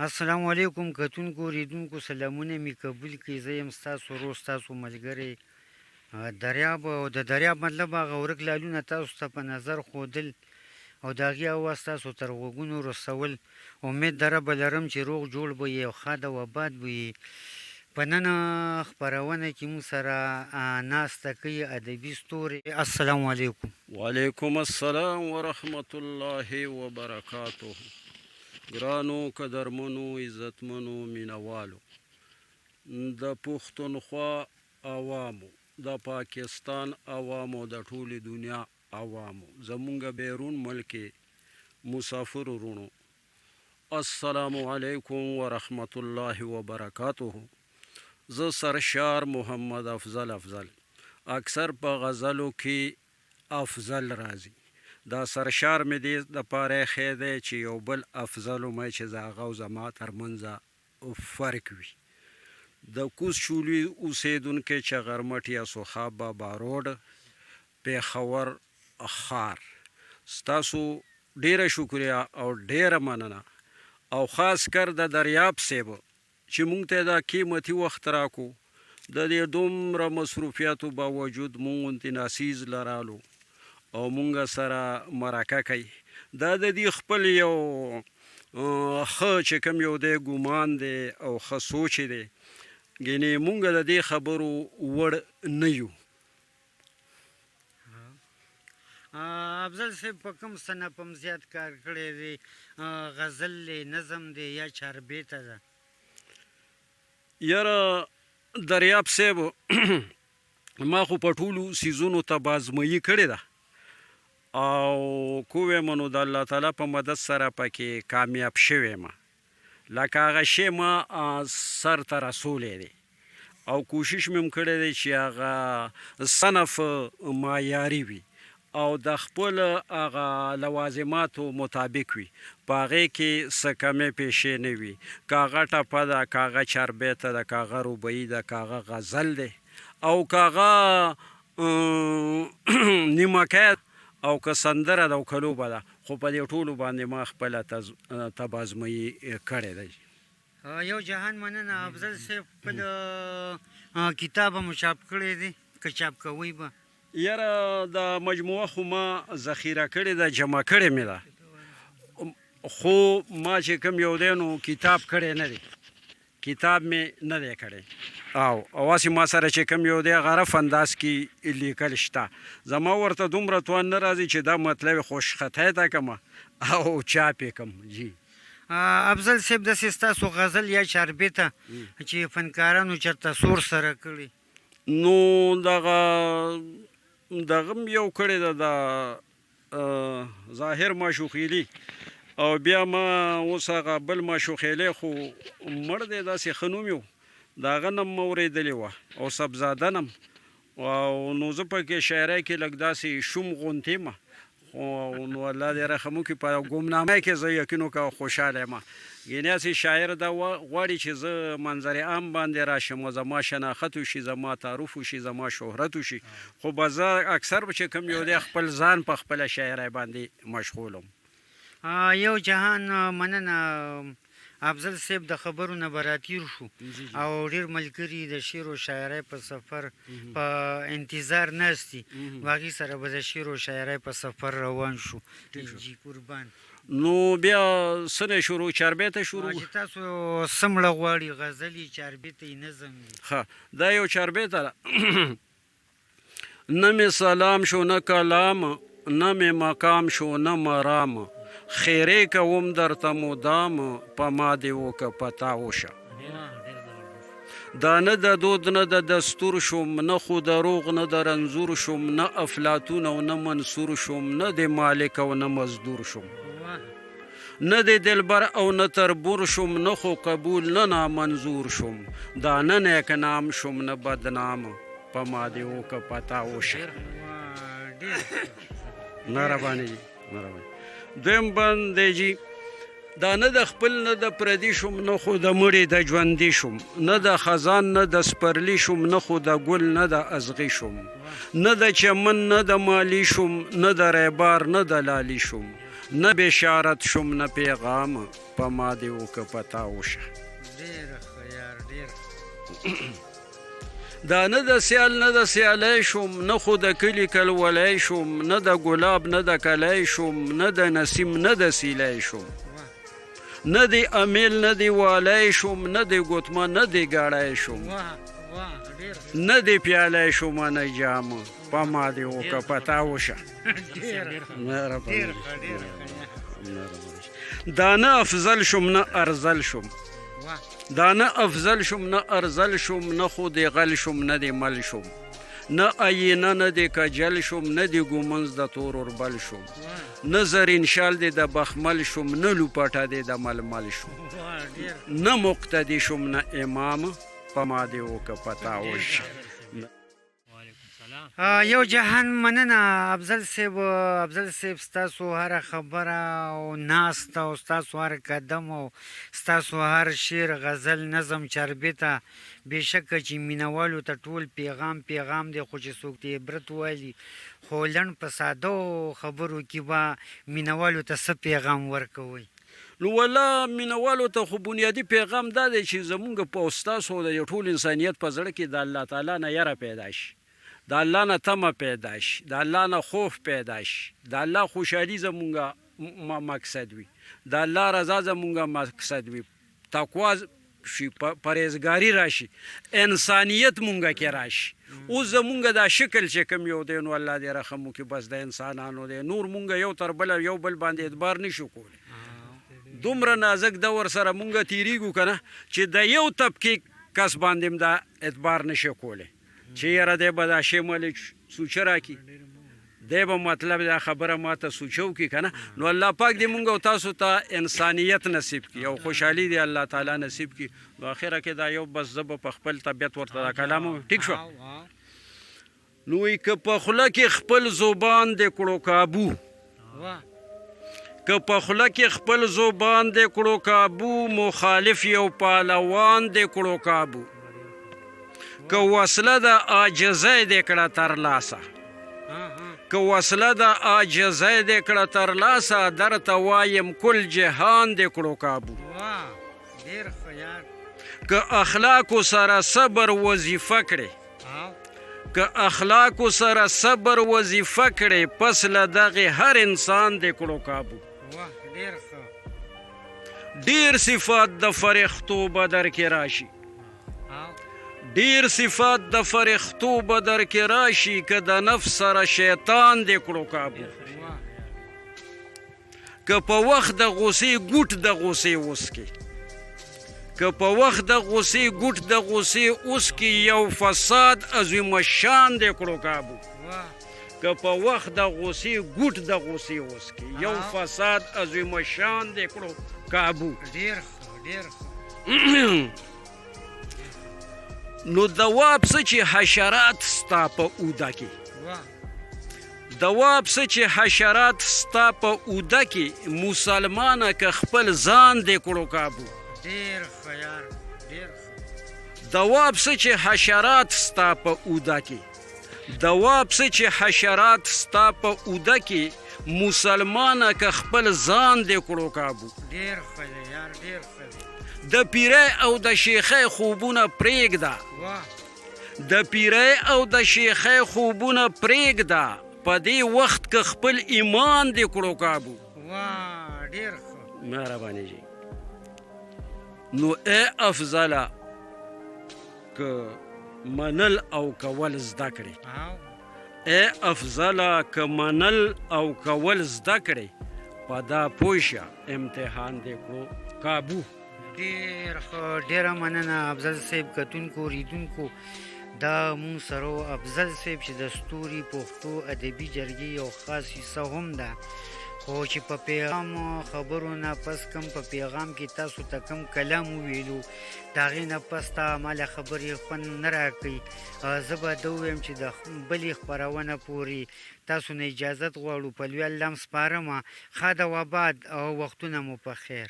السلام علیکم کتونکو اوریدونکو، سلامونه می قبول کړئ. زه یم ستاسو ورور، ستاسو ملګری دریاب. او د دریاب مطلب هغه ورک لالونه تاسو ته په نظر ښودل او د هغې اواز تاسو تر غوږونو رسول. امید د ربه لرم چې روغ جوړ به یې او ښاد او اباد به یې. په نن خپرونه کې موږ سره ناسته کوي ادبي ستوری. السلام علیکم. وعلیکم السلام ورحمت الله وبرکاته. ګرانو، قدرمنو، عزتمنو مینوالو، د پښتونخوا عوامو، د پاکستان عوامو، د ټولې دنیا عوامو، زمونږ بیرون ملک مسافر وروڼو، السلام علیکم ورحمت الله وبرکاته. زه سرشار محمد افضل افضل، اکثر په غزلو کې افضل راځي. دا سرشار مې دې دپاره ایښی دی چې یو بل افضل وم چې د هغه او زما ترمنځ فرق وي. د کوز چولي اوسېدونکی، چغرمټ یا سخاب بابا روډ، پېښور ښار. ستاسو ډېره شکریه او ډېره مننه، او خاص کر د دریاب صیب چې مونږ ته دا قیمتي وخت راکو. د دې دومره مصروفیاتو باوجود مونږ غوندې ناڅیز لرالو او مونږ سره مرکه کوي. دا د دې خپل یو ښه چې کوم یو دی ګمان دی او ښه سوچ دی، ګینې مونږ د دې خبرو وړ نه یو. افضل صاحب، په کوم صنف هم زیات کار کړی دی؟ غزل دی، نظم دی یا چاربیته ده؟ یاره دریاب صاحب، ما خو په ټولو څیزونو طبع ازمايي کړې ده او کوی منو د الله تعالی په مدد سره پکې کامیاب شوی ما، لکه هغه شی ما سر ته رسولی دی او کوشش مې هم کړی دی چې هغه صنف معیاري وي او د خپل هغه لوازماتو مطابق وي، په هغې کې څه کمې پیشې نه وي، که هغه ټپه ده، که هغه چاربیته ده، که هغه ربعي ده، که هغه غزل دی او که هغه نیمکی او که سندره ده او که لوبه ده، خو په دې ټولو باندې ما خپله طبع ازمايي کړې ده. یو جهان مننه افضل صاحب. خپل کتاب مو چاپ کړی دی که چاپ کوئ به؟ یاره، دا مجموعه خو ما ذخیره کړې ده، جمع کړې مې ده، خو ما چې کوم یو دی نو کتاب کړی نه دی، کتاب مې نه دی کړی او هسې ما سره چې کوم یو دی هغه رف انداز کې لیکل شته. زما ورته دومره توان نه راځي چې دا مطلب خوشخطی ته کم او چاپ یې کم جی. افضل صاحب، داسې ستاسو غزل یا چاربیته چې فنکارانو چېرته سور سره کړي؟ نو دغه دغه یو کړی ده، د ظاهر ماشوخیلی، او بیا ما اوس هغه بل ماشوخیلی خو مړ دی، داسې ښه نوم یې و، د هغه نوم مې اورېدلې وه او صاحبزاده نم، او نو زه پکې شاعرۍ کې لږ داسې شوم غونتې ما، خو نو الله دې رحم وکړي، په ګمنامۍ کې زه یقین وکړه خوشحاله یم. ګینې هسې شاعر دا غواړي چې زه منظر عام باندې راشم او زما شناخت وشي، زما تعارف وشي، زما شهرت وشي، خو به زه اکثر چې کوم یو دی خپل ځان په خپله شاعرۍ باندې مشغول وم. یو جهان مننه افضل صاحب. د خبرو نه به راتیر شو او ډیر ملګري د شعر او شاعرۍ په سفر په انتظار ناست دي، هغې سره به د شعر او شاعرۍ په سفر روان شو جی، قربان. نو بیا څه نه شروع؟ چاربیته شروع؟ چې تاسو څه مړه غواړي، غزلې، چاربیته، نظم وي. ښه، دا یو چاربیته ده. نه مې سلام شو نه کلام، نه مې مقام شو نه مرام، خیرې کوم درته مدام، په ما دې وکه په تا وشه. دا نه د دود نه د دستور شوم، نه خو دروغ نه د رنځور شوم، نه افلاطون او نه منصور شوم، نه د مالک او نه مزدور شوم، نه د دلبر او نه تربور شوم، نه خو قبول نه نامنظور شوم، دا نه نیک نام شوم نه بدنام، په ما دې وکه په تا وشه. مهرباني جی، مهرباني. دویم بند دی جی. دا نه د خپل نه د پردي شوم، نه خو د مړي د ژوندي شوم، نه د خزان نه د سپرلي شوم، نه خو د ګل نه د ازغي شوم، نه د چمن نه د مالي شوم، نه د ریبار نه د لالي شوم، نه بشارت شوم نه پیغام، په ما دې وکه په تا وشه. ډېر ښه یار، ډېر. دا نه د سیال نه د سیالی شوم، نه خو د کلي کلولی شوم، نه د ګلاب نه د کلی شوم، نه د نسیم نه د سیلی شوم، نه د امیل نه د والی شوم، نه د ګوتمه نه د ګړی شوم، نه د پیالی شوم نه جام، په ما دې وکه په تا وشه. دا نه افضل شوم نه ارزل شوم، دا نه افضل شوم نه ارزل شوم، نه خو د غل شوم نه د مل شوم، نه آینه نه د کجل شوم، نه د ګومنز د تور اوربل شوم، نه زرین شال د د بخمل شوم، نه لوپټه د د ململ شوم، نه مقتدی شوم نه امام، په ما دې وکه په تا وشه. یو جهان مننه افضل صاحب. افضل صاحب، ستاسو هره خبره او ناسته او ستاسو هر قدم او ستاسو هر شعر، غزل، نظم، چربیته بېشکه چې مینوالو ته ټول پیغام پیغام دی، خو چې څوک دې عبرت والي، خو لنډ په ساده خبرو کې به مینوالو ته څه پیغام ورکوئ؟ نو ولا مینوالو ته خو بنیادي پیغام دا دی چې زمونږ په ستاسو د ټول انسانیت په زړه کې د الله تعالی نه یره پیدا شي، د الله نه تمه پیدا شي، د الله نه خوف پیدا شي، د الله خوشحالي زمونږ مقصد وي، د الله رضا زمونږ مقصد وي، تقوا شي، پرهیزګاري راشي، انسانیت مونږ کې راشي. اوس زمونږ دا شکل چې کوم یو دی، نو الله دې رحم وکړي، بس د انسانانو دی، نور مونږ یو تر بله یو بل باندې اعتبار نشو کولی. دومره نازک دور سره مونږ تیریږو که نه چې د یو طبقې کس باندې هم دا اعتبار نشي کولی چې یاره دی به دا شی مالې سوچه راکړي، دی به مطلب دا خبره ماته سوچه وکړي که نه. نو الله پاک دې مونږ او تاسو ته انسانیت نصیب کړي او خوشحالي دې الله تعالی نصیب کړي. نو اخره کې دا یو بس زه به په خپل طبیعت ورته دا کلام ووایم، ټیک شو؟ نو وایي که په خوله کې خپل زبان دې کړو کابو، که په خوله کې خپل زبان دې کړو کابو، مخالف یو پهلوان دې کړو کابو، که وسله د عاجزۍ دې کړه ترلاسه، که وسله د عاجزۍ دې کړه ترلاسه، درته وایم کل جهان دې کړو کابو. که اخلاقو سره صبر وظیفه کړې، که اخلاقو سره صبر وظیفه کړې، پس له دغې هر انسان دې کړو کابو. ډیر صفات د فرښتو به در کې راشي، ډیر صفات د فرښتو به در کې راشي، که د نفس سره شیطان دې کړو کابو. که په وخت د غوسې ګوټ د غوسې وسکې، که په وخت د غوسې ګوټ د غوسې وسکې، یو فساد عظیم شان دې کړو کابو. که په وخت د غوسې ګوټ د غوسې وسکې، یو فساد عظیم شان دې کړو کابو. ډیر ښه، ډیر ښه. نو دواب څه چې حشرات ستا په اوده کې، دواب څه چې حشرات ستا په اوده کې، مسلمانه که خپل ځان دې کړو کابو. ډیر ښه یار، ډیر ښه. دواب څه چې حشرات ستا په اوده کې، دواب څه چې حشرات ستا په اوده کې، مسلمانه که خپل ځان دې کړو کابو. ډیر ښه دی یار، ډیر ښه دی. د پیرۍ او د شیخۍ خوبونه پرېږده، د پیرۍ او د شیخۍ خوبونه پرېږده، په دې وخت که خپل ایمان دې کړو کابو. ډیر ښه. مهرباني جی. نو ای افضله که منل او کول زده کړې، ای افضله که منل او کول زده کړې، په دا پوه شه امتحان دې کړو کابو. ډېر ښه، ډېره مننه افضل صاحب. کتونکو ریدونکو، دا مونږ سره افضل صاحب چې د ستوري پښتو ادبي جرګې یو خاص حصه هم ده، خو چې په پیغام خبرو نه پس کم په پیغام کې تاسو ته کم کلام وویلو، د هغې نه پس ته ماله خبرې خوند نه راکوي. زه به دا ووایم چې د بلې خپرونه پورې تاسو نه اجازت غواړو. په لوی الله مو سپارمه. ښاد او آباد او وختونه مو په خیر.